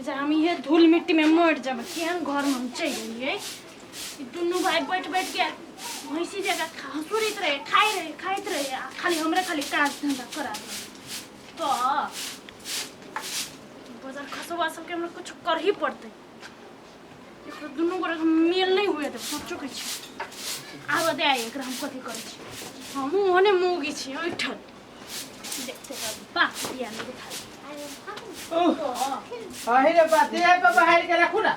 जा, हम इहे धूल मिट्टी में मर जाब। केहन घर में हम चलि गेलियै। ई दुनू भाई बैठ बैठ के भैंसी जकाँ हँसुरैत रहे, खाइ रहे, खाइत रहे आ खाली हमरे खाली काज धंधा करा दे। तऽ बजार खसुआ सबके हमरा कुछ करही पड़तै। एकरा दुनू गोरे के मेल नहीं हुए देब, सोचो के छी। आब दे आइ एकरा हम कथी करै छी। हमहूँ ओहने मौगी छी ऐठल। देखते रह बाप बिया नहीं उठा। अही रे बा दे पे बाहर के रखू ना।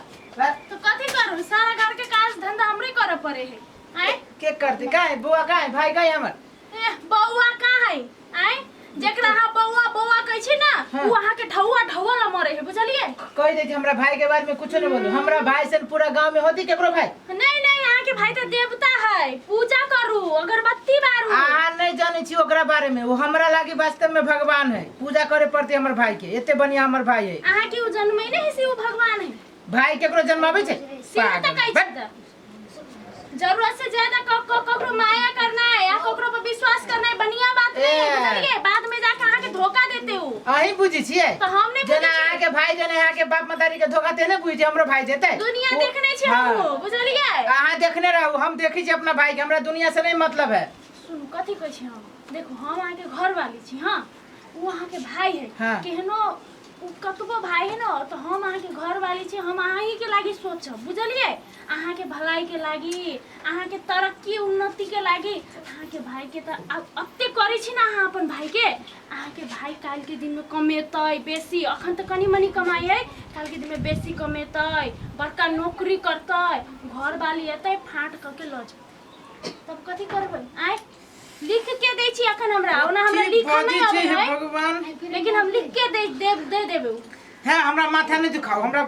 तो कथी करू? सारा घर के काज धंधा हमरे करे पड़े है। आय के करते? का है बुआ? का है भाई? का है हमर? ए बौआ का है? आय जेकरा अहाँ बौआ बौआ कहै छी ना, उ अहाँ के ढौआ ढौआ ला मरे है, बुझलियै? कह दे हमरा भाई के बारे में कुछ न बोलू। हमरा भाई से पूरा गांव में होती केकरो भाई नहीं नहीं, अहाँ के भाई तो देवता है, पूजा करू, अगरबत्ती बारू। अहाँ नहीं जाने छी ओकरा बारे में। वो हमरा लागी वास्तव में भगवान है। पूजा करे पड़ती हमर भाई के, एते बढ़िया हमर भाई है। अहाँ के उ जन्मै नहीं है से उ भगवान है। भाई केकरो जन्माबै छै? से तऽ कहै छी तऽ जरूरत से ज्यादा ककरो माया करना है या ककरो पर विश्वास करना है बढ़िया बात नहीं है, ए। बुझलिए? बाद में जाके अहाँ के धोखा देते हो। अहीं बुझै छियै? तो हम नहीं जेना बुझै छियै। अहाँ के भाई, जेना अहाँ के बाप मतारी के धोखा तेने बुझै छै, हमरो भाई देतै। दुनिया देखने छी हाँ। हमहूँ, बुझलिए? अहाँ देखने रहू, हम देखै छी अपना भाई के। हमरा दुनिया से नहीं मतलब है। सुनू कथी कहै छी हम। देखू, हम अहाँके घर वाली छी, हाँ, ओ अहाँके भाई है। हाँ। केहनो उ कतबो भाई है न, तऽ हम अहाँके घर वाली छी, हम अहीँके लागि सोचब, बुझलियै? अहाँके भलाइके लागि, अहाँके तरक्की उन्नतिके लागि। अहाँके भाईके तऽ आब एते करै छी ने अहाँ अपन भाईके। अहाँके भाई काल्हिके दिनमे कमेतै बेसी। अखन तऽ कनि मनि कमाइ है, काल्हिके दिनमे बेसी कमेतै, बड़का नौकरी करतै, घरवाली एतै फाँट कऽ के लऽ जेतै, तब कथी करबै? आँय, लिख के दै छी अखन हमरा। ओना हमरा की लिखऽ बजै नहि छै अबै हे है, भगवान। लेकिन हम लिख के दे दे दे देबै। है हमरा माथा नहीं दुखाओ, हमरा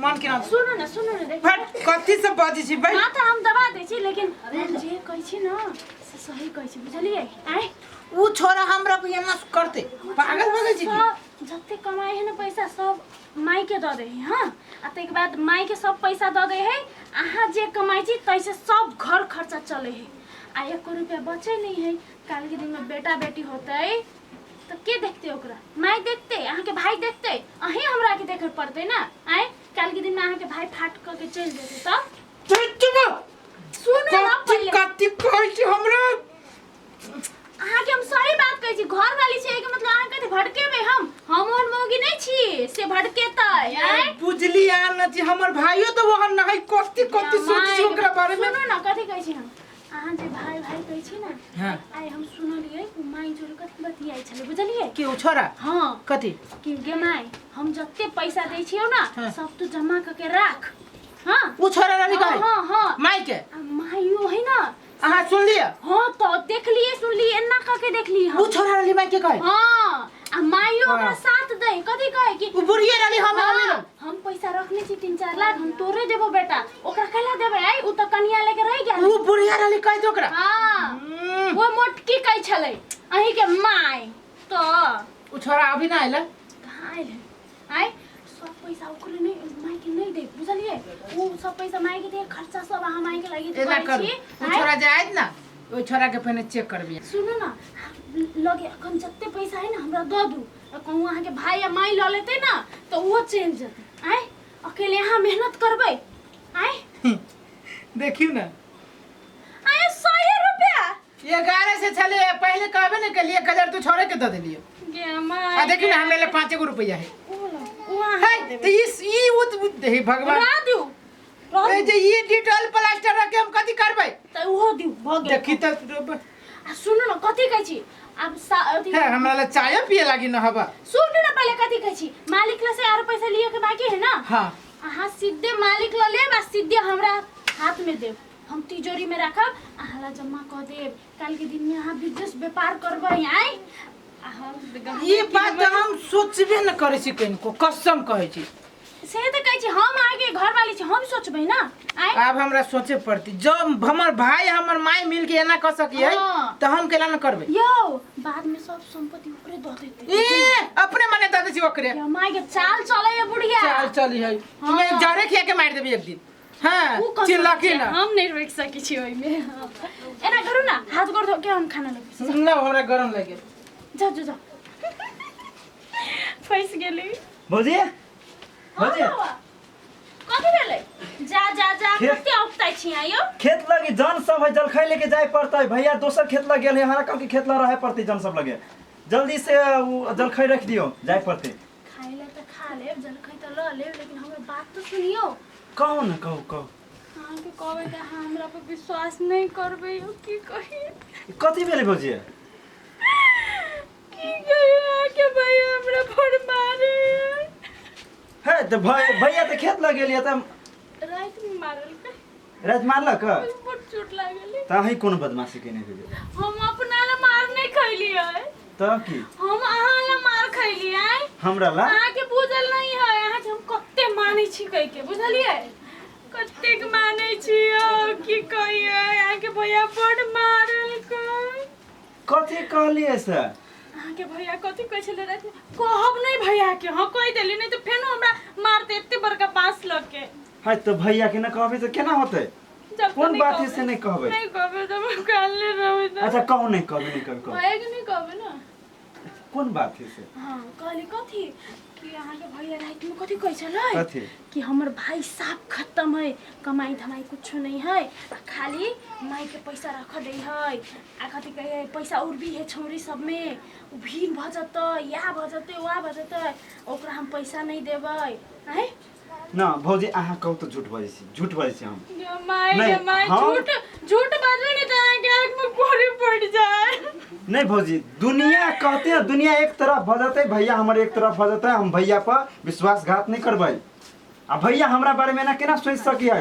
मन केना। सुनू ने, सुनू ने, देखू। फट कथी से बजै छी भाई? माथा हम दबा दै छी, लेकिन हम जे कहै छी ने से सही कहै छी, बुझलियै? आँय, उ छोरा हमरा पे एना करते पागल भऽ गेल छी की? सब जते कमाइ है ने पैसा, सब माई के दऽ दै है। हाँ, आ ताहिके बाद माई के सब पैसा दऽ दै है। अहाँ जे कमाइ छी ताहिसँ सब घर खर्चा चलै है आ एको रुपया बचै नहीं है। काल्हि के दिन में बेटा बेटी होतै तऽ के देखतै ओकरा? माय देखतै? अहाँके भाई देखतै? अहीं हमरा के देखे पड़तै ना। आँय, काल्हि के दिन में अहाँके भाई फाट कऽ के चलि जेतै तब? चुप चुप। सुनू ना कथी पहिले। कथी कहै छी हमरा? अहाँके हम सही बात कहै छी। घर वाली छी, एहिके मतलब अहाँ कथी भटकेबै? हम ओहन मौगी नहि छी से भटकेतै। आँय, बुझली आ न छी, हमर भाइयो तऽ ओहन नहि। कथी कथी सोचै छी ओकरा बारे में? सुनू ने कथी कहै छी हम। अहाँ जे भाई भाई कहै छी ने, हाँ। आइ हम सुनलियै ओ माइ जोड़े कथी बतियाइ छलै, बुझलियै? के, उ छोरा? हाँ। कथी? कि गे माय, हम जते पैसा दै छियौ ना, हाँ। सब तू जमा कऽ के राख। हाँ। उ छोरा रवि हाँ। कहै? हाँ हाँ। माई के? आ माइयो है ना। अहाँ सुन लिअ। हाँ, तो देखलिए, सुनलिए, एना कह के देखली हम। उ छोरा रहली माई के कहे? हाँ, आ माइयो ओकरा हाँ। साथ दे कथी कहे कि उ बुढ़िए रहली हम हाँ, हम हम पैसा रखने छी 3-4 लाख, हम तोरे देबो बेटा, ओकरा कैला देबै? आई उ त कनिया लेके रह गेल। उ बुढ़िया रहली कहे दे ओकरा। हाँ। वो मोटकी कहै छलै अहीं के माय तो। उ छोरा अभी ना आइला? कहाँ आयल है। आय, सब पैसा ओकरे नहीं, माय के नहीं दे, बुझलिए? उ सब पैसा माय के दे, खर्चा सब अहाँ माय के लागी एना करै करू छी। उ आँय? छोरा जे आयत ना, ओहि छोरा के पहिने चेक करबी। सुनू ना, लगे अखन जते पैसा है ना हमरा दऽ दू। आ कहूँ अहाँके भाई या माय लऽ लेतै ना तऽ ओहो चलि जेतै। आँय, अकेले अहाँ मेहनत करबै? आँय। देखियौ ना। आँय, 100 रुपया 11 से छले, पहले कहबे नहीं कलिए, 1000 तो छोड़े के दे देलिए। गे माय। आ देखियौ ना, हमरा ले 5 गो रुपया है। ओ लो, ओ अहाँ है तो इस ई उत हे भगवान। रह दियौ, रह ए दियौ। जे ई डिटॉल प्लास्टर रख के हम कथी करबै? तऽ ओहो दियौ, भऽ गेल। देखी तऽ। आ सुनू ने कथी कहै छी आब अथी। हे, हमरा ले चाय पिए लागी न हवा। सुनू ने पहिले कथी कहै छी। मालिक ल से आरो पैसा लिये के बाकी है ना? हाँ। अहाँ सीधे मालिक ल लेब आ सीधे हमरा हाथ में देब, हम तिजोरी में राखब, अहाँ ला जमा कऽ देब। काल्हि के दिन में अहाँ बिजनेस व्यापार करबै। आँय, आ हम ई बात तऽ हम सोचबे न करै छी कनिको, कसम कहै छी। से तऽ कहै छी, हम अहाँके घर वाली छी, हम सोचबै ना। आँय। आब हमरा सोचे पड़ती। जब हमर भाई हमर माई मिल के एना कर सकिए हाँ। तऽ हम केना न करबै? यौ, बाद में सब संपत्ति ओकरे दऽ देतै। ए, अपने मने दऽ दै छी ओकरे। यौ, माय के चाल चलै है बुढ़िया। चाल चली है। हाँ। मैं जरे खिया के मारि देबी एक दिन। हाँ। उ कसम चिल्ला के छै, ना हम नहीं रोकि सकै छी ओहिमे। हाँ। एना करू ना, हाथ गोर धो के हम खाना लगबै छी। ना, हमरा गरम लागि गेल। जाउ जाउ जाउ, फँसि गेली। भौजी। हाँ भौजी। बाबा कथी भेलै जा जा जा खेत- कते औगताइ छी अहाँ यौ खेत लगी जन सब है जलखै लेके जाए पड़तै भैया दोसर खेत लग गेल है हमरा कहलकै खेत लग रहे पड़तै जन सब लगे जल्दी से उ जलखै रख दियौ जाए पड़तै खाइ लए तऽ खा लेब जलखै तऽ लऽ लेब लेकिन हमर बात तऽ सुनियौ कहू ने कहू कहू अहाँके कहबै तऽ अहाँ हमरा पर विश्वास नहि करबै यौ की कही कथी भेलै भौजी की कही अहाँके भैया हमरा बड़ मारे हे तऽ भैया तऽ खेत लग गेलियै तऽ रातिमे मारलकै राति मारलक बड़ चोट लागल तऽ अहीं कोनो बदमाशी केने हेबै हम अपना ला मार नहीं खैलियै तऽ की हम अहाँ ला मार खैलियै हमरा ला अहाँके बुझल नहीं है अहाँके हम कते मानै छी कहि के बुझलियै कतेक मानै छी यौ की कहियै अहाँके भैया बड़ मारलकै कथी कहलियै से अहाँके भैया कथी कहै छलै रातिमे कहब नहि भैयाके हँ कहि देली नहि तऽ फेनो हमरा मारते एते बड़का बाँस लऽ के है तऽ भैया के न कहबै तऽ केना होतै जब कोन बात है से नहि कहबै नहीं कहबै तऽ हम काल्हि रहबै तऽ अच्छा कहू नहि कहबै नहि कहबै कहू भैया के नहि कहबै ने कोन बात है से हाँ कहली कथी कि अहाँके भैया रातिमे कथी कहै छलै कथी कि हमर भाई साफ खत्म है कमाई धमाई कुछो नहीं है आ खाली माई के पैसा रख दे है आ कथी कहे है पैसा उड़बी है छौरी सब में उ भीड़ भऽ जेतै या भऽ जेतै वह भऽ जेतै ओकरा हम पैसा नहीं देबै आँय ना भौजी अहाँ कहू तऽ झूठ बजै छी झूठ बजै छी हम गे माय नहीं, गे माय हम- झूठ झूठ बाजबै ने तऽ अहाँके आँख में कोरी पड़ जाए नहीं भौजी दुनिया कहते हैं दुनिया एक तरफ भऽ जेतै भैया हमर एक तरफ भऽ जेतै हम भैया पर विश्वासघात नहीं करबै आ भैया हमरा बारे में एना केना सोचि सकी है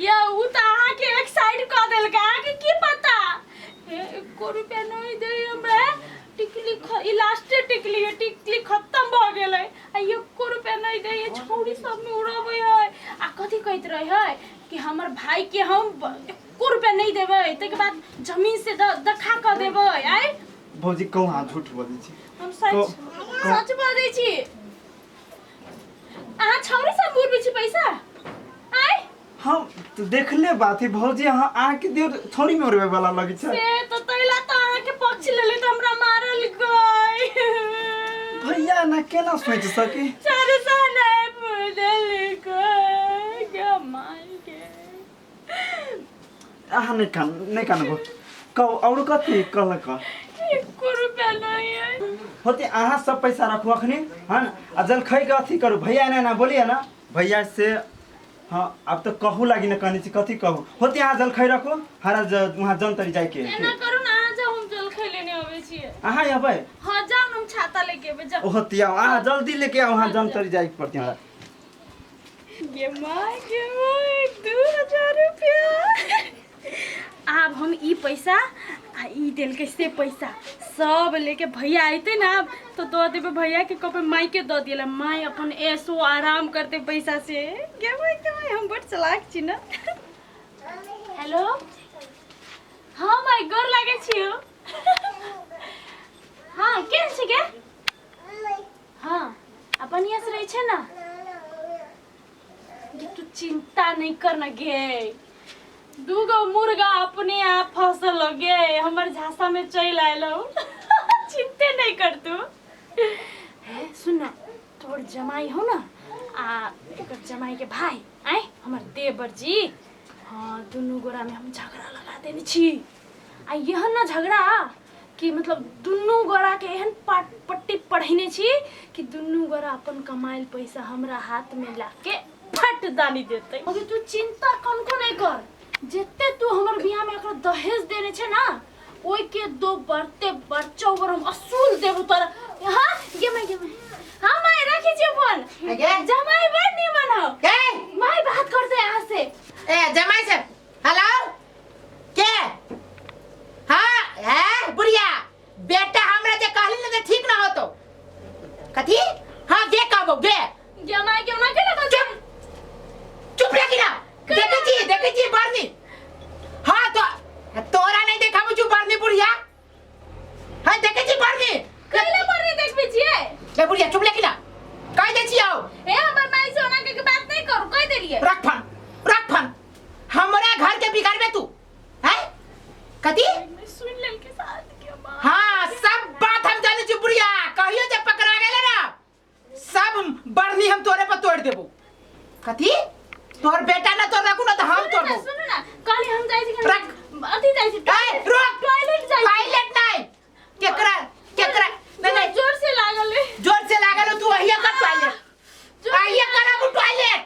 या उ तऽ अहाँके एक साइड कऽ देलकै अहाँके की पता हे एको रुपया नहीं दे हमरा टिकली ई लास्टे टिकली है टिकली खत्म भऽ गेलै आ एको रुपया नहीं दे ये छौड़ी सब में उड़ाबै है आ कथी कहैत रहे है कि हमर भाई के हम एको रुपया नहीं देबै ताहिके बाद जमीन से दखा कऽ देबै आय भौजी कहू अहाँ झूठ बजै छी हम सच सच बजै छी अहाँ छौड़ी सब उड़बै छी पैसा आय हम तऽ देखले बात है भौजी अहाँ अहाँके देर थोड़ी में उड़बै वाला लगै छै से तऽ तैला तऽ अहाँके पक्ष लेले तऽ हमरा मारल गई भैया ना केना सोचि सकी चारू साल नहि बुझल गई गे माय गे अहाँ नहि कान नहि कानबो कहू आओर कथी कहलक एको रुपया नहीं है होते अहाँ सब पैसा रखू अखनी हन आ जलखै के अथी करू भैया एना एना बोलिए ना भैया से हाँ अब तो कहू लागी ना कहने छी कथी कहू होते अहाँ जलखै रखू हरा वहाँ जनतरी जाइके एना करू ना अहाँ जाउ हम जलखै लेने अबै छियै अहाँ अबै हाँ जाउ ना हम छाता लेके अबै जाउ होती आओ अहाँ जल्दी लेके आओ वहाँ जनतरी जाइके पड़ती हमरा गे माय गे माय 2000 रुपया आब हम ई पैसा आ ई देलकै से पैसा सब लेके भैया अयतै ने आब तऽ दऽ देबै भैयाके कहबै मायके दऽ दिअ माय अपन ऐसो आराम करतै पैसा से गे माय गे माय हम बड़ चलाक छी ने हेलो हाँ माय गोर लागै छियौ हाँ केहन छी गे हाँ आ बढ़िआँ से रहै छै ने गे तू चिंता नहीं कर न गे दूगो मुर्गा अपने आप फसल गे हमर झांसा में चल आयल चिंते नहीं कर तू हे सुन ना तोर जमाई हो ना आ ओकर जमाई के भाई आय हमर देवर जी हाँ दुनू गोरा में हम झगड़ा लगा देने छी आ एहन ना झगड़ा कि मतलब दुनू गोरा के एहन पाट पट्टी पढ़ेने छी कि दुनू गोरा अपन कमायल पैसा हमरा हाथ में लाके फट दानी देते मगर तू चिंता कनको नहीं कर जते तू हमर बियाह में एकरा दहेज देने छे ना ओइ के दो बढ़ते बढ़ चौबर हम असूल देबो तोरा हाँ गे मैं गे मैं हाँ माय रखी छी फोन गे। जमाई बड़ नीमन हो ए माय बात करते यहाँ से ए जमाई से हेलो के हाँ है बुढ़िया बेटा हमरा जे कहली ना ते ठीक ना होतो कथी हाँ गे कहबो गे जमाई के ओना के ना बजै चुप चुप रह ना देखे छी देखे छी बरनी हाँ तो तोरा नहीं देखाबो छु बरनी बुढ़िया हाँ देखे छी बरनी कैले पर नहीं देखबे छियै ए बुढ़िया चुप लेकिन ना कह दे छी आओ ए हमर माई से ओना के बात नहीं करू कह देलियै रख फन रख फन हमरा घर के बिगाड़बे तू हैं कथी सुन लेल के साथ के माँ हाँ सब बात हम जाने छी बुढ़िया कहियो जब पकड़ा गेले ना सब बरनी हम तोरे पर तोड़ देबो। कथी तोहर बेटा ना तोड़ रखू ना तो हम तोड़बो। सुनू ना, कहली हम जाइ छी। रख। अथी जाइ छी। ए, रुक। टॉयलेट जाइ छी। टॉयलेट नहीं, केकरा केकरा नहीं नहीं, जोर से लागल है। जोर से लागल हो, तू अहिया कर टॉयलेट, अहिया करबू टॉयलेट।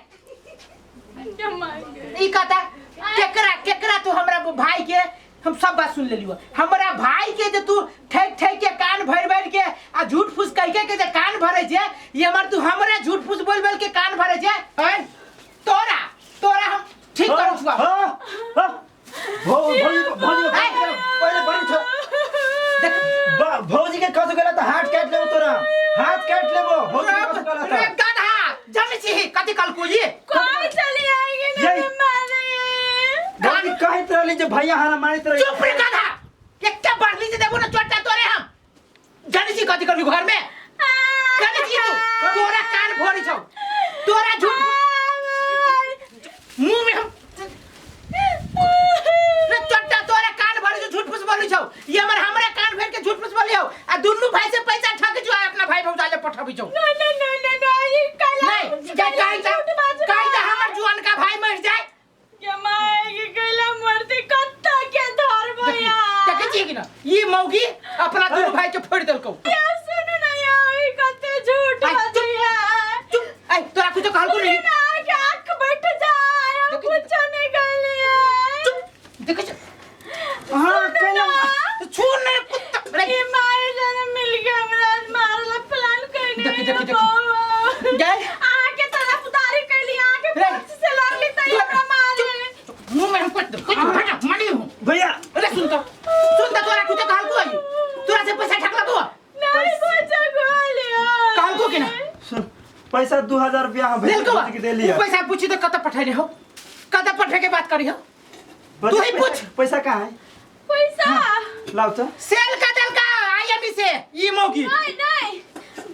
ई कहता केकरा केकरा तू हमरा भाई के, हम सब बात सुन लेलियो। हमरा भाई के जे तू ठेक ठेक के कान भर भर के आ झूठ फूस कह के के जे कान भरे छे, ये हमर तू हमरा झूठ फूस बोल बोल के कान भरे छे। हैं तोरा तोरा हम ठीक करू छुआ। हां हां, भौजी भौजी पहिले बंद छ। देख भौजी के कथु गेला त हाथ काट लेबो, तोरा हाथ काट लेबो। भौजी के कथु गेला रे त गधा जानै छी कथि कलकू ये कोई चली आएगी यही। नहीं मारे। भौजी कहैत रहली जे भैया हरा मारैत रही। चुप रे गधा, एकटा बढ़ली जे देबो ना चोटा तोरे। हम जानै छी कथि करबी घर में, जानै छी तू तोरा कान भरी छौ, तोरा झूठ मुंह में हम रे चोटा तोरा कान भरी छौ, झूठ फूस बोलै छौ। ये हमर हमरा कान भर के झूठ फूस बोलै हौ आ दुनू भाई से पैसा ठक जो अपना भाई भौजा ले पठाबै छौ। नहीं नहीं नहीं नहीं नहीं, ये कैला नहीं जा काई ता काई ता हमर जुआन का भाई मर जाए। के माएगी कैला मरती कत्ता के धर भैया। देखै छियै कि ना ई मौगी अपना दुनू भाई के फोड़ि देलकौ। या सुनू ना यार, ई कते झूठ आई, चुप। बजिया। चुप ऐ तोरा कुछो कहलको नहीं। ना के आंख बैठ जाए, हम देखी- कुछ नहीं कहलिए। चुप देखै छी। हां कैला छू नहीं कुत्ता रे। ये माए जाने मिल के हमरा मारला प्लान कइने। देखी, देखी, देखी। गए। आके तरफ उतारी कैली, आके रे। पक्ष से लड़ली त हमरा मारे। मुंह में हम कुछ कुछ भटा मनी हूं। भैया अरे सुन तो, सुन तो तोरा कुछ कहलको आई, तोरा से पैसा ठकलको। नहीं कुछ कहलिए। कहलको कि ना? सुन, पैसा 2000 रुपया हम भैया देलको भौजी के देली उ पैसा पूछी तो कत पठैले हो, कत पठे के बात करी हो? तू ही पूछ। पैसा कहाँ है? पैसा लाओ तो। सेल का देलका आईएमई से ई मौगी। नहीं नहीं,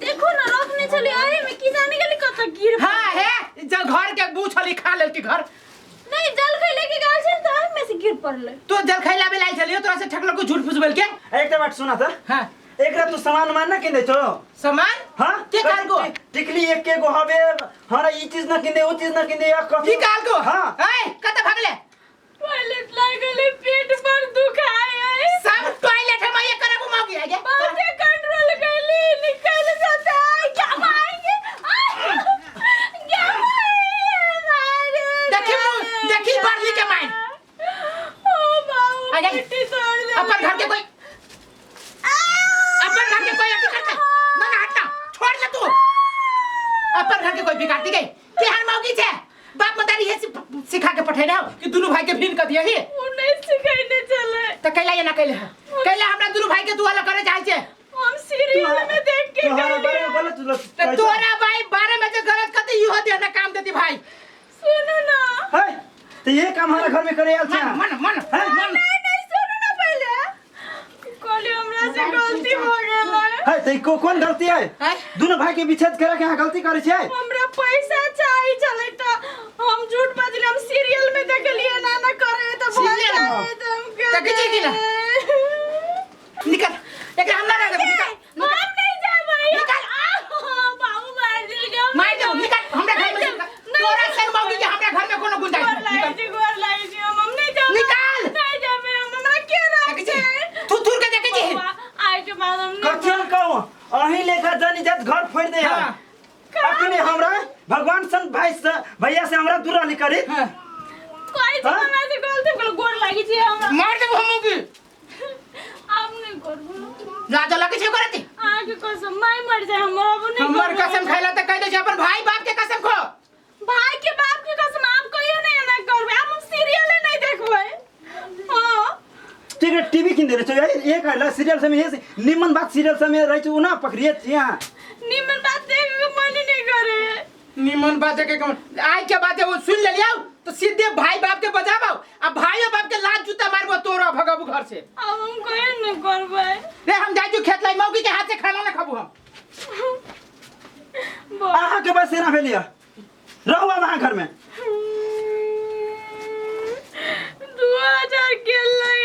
देखो ना रखने चली अरे में की जाने गेली कत गिर। हां हे जो घर के बूछली खा लेलकी घर। नहीं जल खै लेके गेल छै त में से गिर पड़ले। तो जल खैला बेला आइल छलियो, तोरा से ठकलको झूठ फूस बोल के। एकटा बात सुना त। हां एकरा तू सामान मान ना किन छौ? सामान हां के कहलको? टिकली एक के गो हवे, हरा ई चीज ना किन दे, ऊ चीज ना किन दे, या कथी की कहलको? हां ए कत भागले? टॉयलेट लागल है, पेट पर दुखाय है। सब टॉयलेट हम ये करबो मौगी आ गया। बहुते कंट्रोल कैली निकल जाता है। क्या मारेंगे क्या मारेंगे? देखी मुंह देखी बरली के माइन। ओ बाबू आ जा। पिट्टी तोड़ दे। अपन घर के कोई, अपन घर के कोई अथी करते ना ना हटना छोड़ ले तू। अपन घर के कोई बिगाड़ती गई केहन मौगी छे? बाप मतारी हे सिखा के पठेने हो कि दुनू भाई के भीन कर दिया ही। उ नहीं सिखैने चले त कैला ये ना कैले है, कैला हमरा दुनू भाई के तू अलग करे चाहे छे। हम सीरियल में देख के तू हमारा बारे में गलत त तोरा भाई बारे में जे गलत करती इहो दे ना काम देती भाई। सुनो ना है तो ये काम हमारा घर में करे आयल छे। मन मन मन हैं? मन नहीं नहीं सुनो ना, पहले कहली हमरा से गलती हो गेल है तो को कौन गलती है? हैं? दोनों भाई के विच्छेद करे के यहाँ गलती करे छे। हमरा पैसा चाहिए चले त हम झूठ बजले, हम सीरियल में देखलिए ना ना करे त भूल सीरियल में? जाए त हम के देखै छी कि ना? निकल एकरा हम ना रह देबो, निकल हम नहीं जाबै। निकल। बाबू मार दिल के हम मार देबो, निकल हमरा घर में से निकल। तोरा संग मौगी के हमरा घर में कोनो गुंजाइश गोर नहीं। लागै निकल छी, गोर लागै छी, हम नहीं जाबै। निकाल। नहीं जाबै हम, हमरा के देखै छी राखै? तू थूर के देखै छी। बौआ, आइ के बाद हम नहीं कथी कहू अही लेखा जानी जात घर फोड़ दे। हां अखने हमरा भगवान सन भाई से भैया से हमरा दूर रहली करी। हां कहै छी हाँ? हमरा से गलती भेल, गोर लागै छी हमरा। मार देबो हम मौगी। आब नहीं करबो। लाज लगै छै करती? अहाँके कसम माय मर जाए हमर, अब नहीं हमर करबो। कसम खाइला त कह दे छै अपन भाई बाप के कसम खो। भाई के बाप के कसम आप कहियो नहीं एना करबै, आब हम सीरियल नहीं देखबै। हां ठीक है टीवी किन देले छौ ये कहला सीरियल सब में ये निमन बात सीरियल सब में रहै छै उना पकड़िए छी यहाँ। निमन बात देख के मन ही नहीं करे। निमन बात के कम आज के बात है वो सुन ले लियाओ तो सीधे भाई बाप के बजाबो आ भाई बाप के लात जूता मारबो तोरा भगाबो घर से। अब हम कहियो नहीं करबै। रे हम जाइ छु खेत लाई मौगी के हाथ से खाना ना खाबू हम। अहाँ के बस एना भेलिया रहू अब अहाँ घर में। 2000 गेलै